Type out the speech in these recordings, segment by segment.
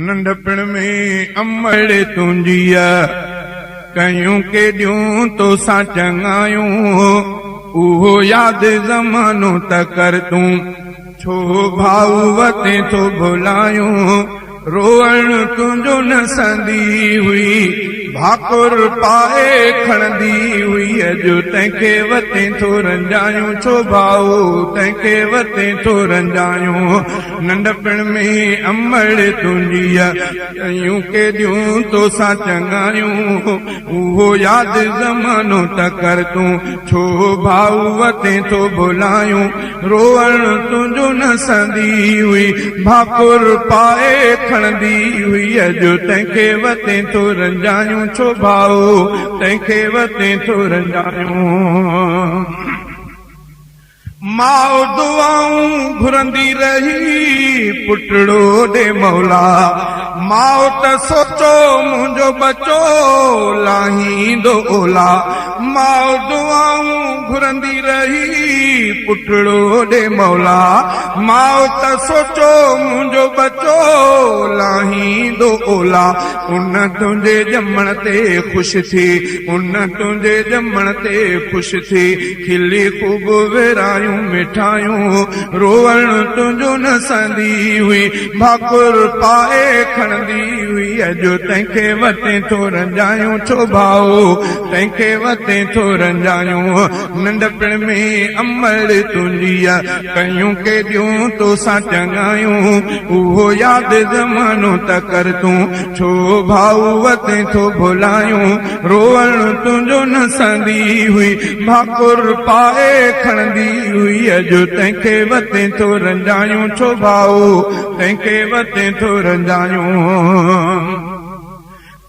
ننڍپڻ ۾ امڙ تنهنجيء ڪيون ڪيڏيون توسان چڱايون، اهو ياد زمانو ته ڪر تون، ڇو ڀائو وتين ٿو ڀلايون. روئڻ تنهنجو نه سهندي هئي، ڀاڪر پائي کڻندي هئي، اڄ تنهن کي وتين ٿو رنجايون، ڇو ڀائو تنهن کي وتين ٿو رنجايون. ننڍپڻ ۾ امڙ تنهنجيء ڪيون ڪيڏيون توسان چڱايون، اهو ياد زمانو ته ڪر تون، ڇو ڀائو وتين ٿو ڀلايون. روئڻ تنهنجو نه سهندي هئي، ڀاڪر پائي کڻندي هئي، اڄ تنهن کي وتين ٿو رنجايون، ڇو ڀائو تنهن کي وتين ٿو رنجايون. ماء دعائون گهرندي رهي، پٽڙو ڏي مولا. ماء ته سوچو منهنجو ٻچو لاهيندو اولا. ماء دعائون گهرندي رهي، پٽڙو ڏي مولا. ماء ته سوچو منهنجو ٻچو لاهيندو اولا. ان تنهنجي ڄمڻ تي خوش ٿي، ان تنهنجي ڄمڻ تي خوش ٿي، کلي خوب ورهايون مٺايون، روئڻ تنهنجو نه سهندي هئي، ڀاڪر پائي کڻندي هئي، اڄ تنهن کي وتين ٿو رنجايون، ڇو ڀائو تنهن کي وتين ٿو رنجايون، ننڍپڻ ۾ امڙ تنهنجيء ڪيون ڪيڏيون توسان چڱايون، اهو ياد زمانو ته ڪر تون، ڇو ڀائو وتين ٿو ڀلايون، روئڻ تنهنجو نه سهندي هئي، ڀاڪر پائي کڻندي هئي، اڄ تنهن کي وتين ٿو رنجايون، ڇو ڀائو تنهن کي وتين ٿو رنجايون.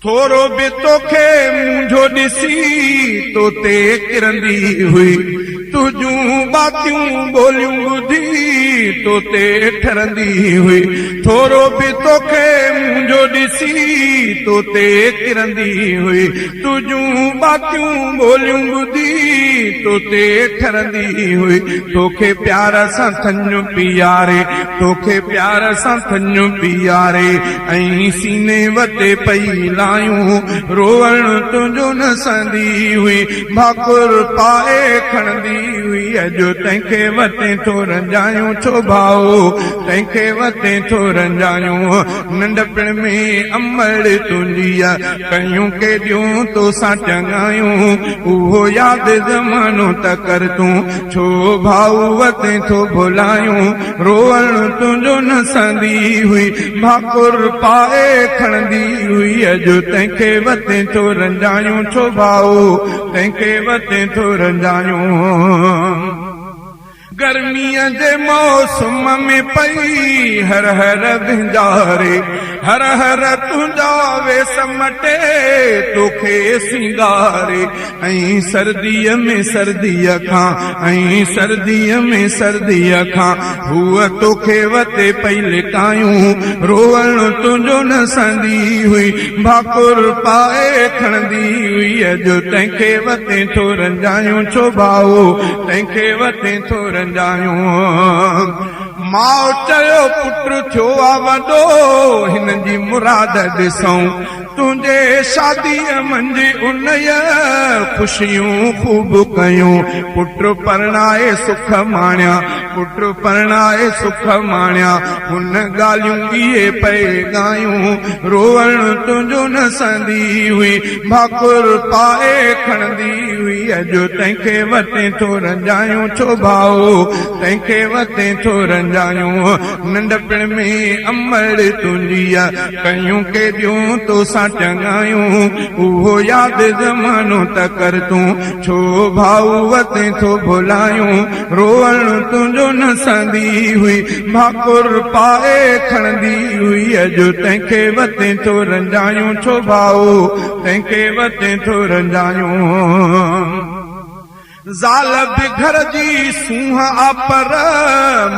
ٿورو به توکي مونجهو ڏسي توتي ڪرندي هئي، تنهنجون ٻاتيون ٻوليون ٻڌي توتي ٺرندي هئي، ٿورو به توکي مونجهو ڏسي توتي ڪرندي هئي، تنهنجون ٻاتيون ٻوليون ٻڌي توتي ٺرندي هئي، توکي پيار سان ٿڃ پياري، توکي پيار سان ٿڃ پياري ۽ سيني وٽي پئي لايون، روئڻ تنهنجو نه سهندي هئي، ڀاڪر پائي کڻندي هئي، اڄ تنهن کي وتين ٿو رنجايون، ڇو ڀائو تنهن کي وتين ٿو رنجايون، ننڍپڻ ۾ امڙ تنهنجيء ڪيون ڪيڏيون توسان چڱايون، اهو ياد زمانو ته ڪر تون، ڇو ڀائو وتين ٿو ڀلايون، روئڻ تنهنجو نه سهندي هئي، ڀاڪر پائي کڻندي هئي، اڄ تنهن کي وتين ٿو رنجايون، ڇو ڀائو تنهن کي وتين ٿو رنجايون. گرميء جي موسم ۾ پئي هر هر وهنجاري، هر هر تنهنجا ويس مٽي توکي سينگاري، ۽ سرديء ۾ سرديء کان، ۽ سرديء ۾ سرديء کان هوء توکي وتي پئي لڪايون، روئڻ تنهنجو نه سهندي هئي، ڀاڪر پائي کڻندي هئي، اڄ تنهن کي وتين ٿو رنجايون، ڇو ڀائو تنهن کي وتين ٿو رنجايون. ماء چيو پٽ ٿيو آ وڏو، هن جي مراد ڏسون. تنهنجي شاديء منجهه انهيء خوشيون خوب ڪيون، پٽ پرڻائي سک ماڻيا، پٽ پرڻائي سک ماڻيا، هن ڳالهيون اهي پئي ڳايون، روئڻ تنهنجو نه سهندي هئي، ڀاڪر پائي کڻندي هئي، اڄ تنهن کي وتين ٿو رنجايون، ڇو ڀائو تنهن کي وتين ٿو رنجايون، ننڍپڻ ۾ امڙ تنهنجيء ڪيون ڪيڏيون توسان چڱايون، اهو ياد زمانو ته ڪر تون، ڇو ڀائو وتين ٿو ڀلايون، روئڻ تنهنجو نه سهندي هئي، ڀاڪر پائي کڻندي هئي، اڄ تنهن کي وتين ٿو رنجايون، ڇو ڀائو تنهن کي وتين ٿو رنجايون. زال به گهر جي سونهن آ پر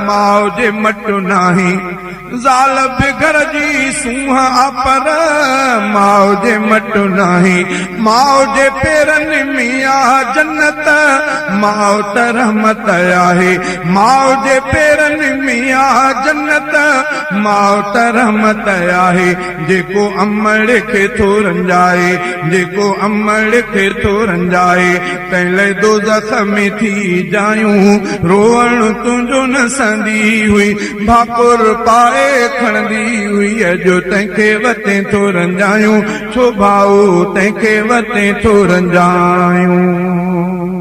ماء جي مٽ ناهي. زال به گهر جي سونهن آ پر ماء جي مٽ ناهي. ماء جي پيرن ۾ آ جنت، ماء ته رحمت آهي. ماء جي پيرن ۾ آ جنت، ماء ته رحمت آهي. جيڪو امڙ کي ٿو رنجائي، جيڪو امڙ کي ٿو رنجائي، تنهن لئه دوزخ ۾ ٿي جايون. روئڻ تنهنجو نه سهندي هئي، ڀاڪر پائي کڻندي هئي، اڄ تنهن کي وتين ٿو رنجايون، ڇو ڀائو تنهن کي وتين ٿو رنجايون.